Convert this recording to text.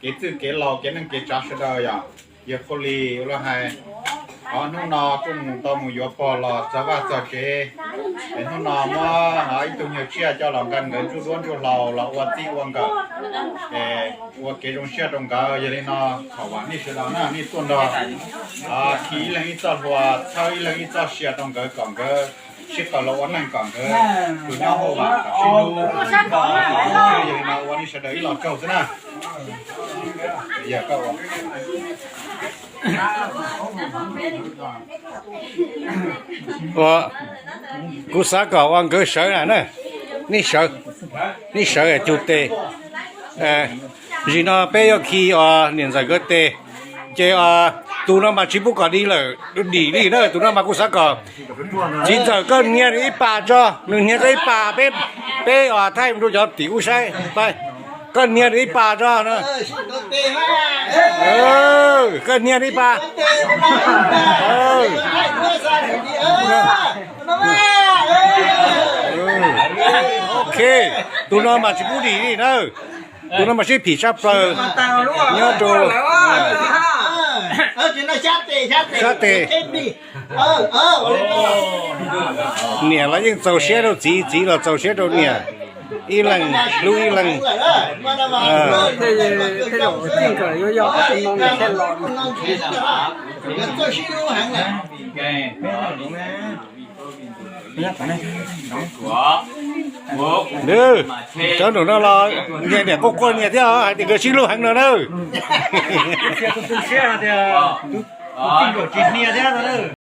kev txwj kev laus kev neej kev tsav sawv daws yom. Yog Qhua Lis ua li hais, qhov hnub no kuj mus tau mus yuav pog los txog vaj txog tsev, es hnub no muab ib tug nyuag tsiaj coj los nqa nkawd ntsuj duab ntsuj hlauv los ua txij ua nkawm, es ua kev zoo siab rau nkawd. Yog li no, thov vam nej sawv daws na, nej tuaj nrog khi ib leeg ib txoj hlua, txhawb ib leeg ib txoj sia rau nkawd kom nkawd sib tau los ua neej kom nkawd tus nyob hauj vam kom sib hlub. Yog li no ua nej sawv daws ib lo tsaug xwb na. Ua, kuv xav kom ua nkawd sawv na, nej sawv, nej sawv cug tes. Zim no peb yuav khi os niam ntxawm nkawd tes, ces tus no mas tsis pub kom dim lawm, dim li na. Tus no mas kuv xav kom txiv ntxawm koj hnia nws ib pas tso, nws hnia koj ib pas, peb, peb os thaij rau cov tim ub saib. Koj hnia nws ib pas tso na. Koj hnia nws ib pas. Ok, tus no mas tsis pub dim li na. Tus no mas sib phim tshaj plaws. Nyob rau sab tes. Niam los yeej txaus siab rau txiv, txiv los txaus siab rau niam, ib leeg hlub ib leeg. Nws, cov nraum no los niam, niam quaj quaj niam thiab hais tias nkawd sib hlub heev no na. Tsis hnia thiab.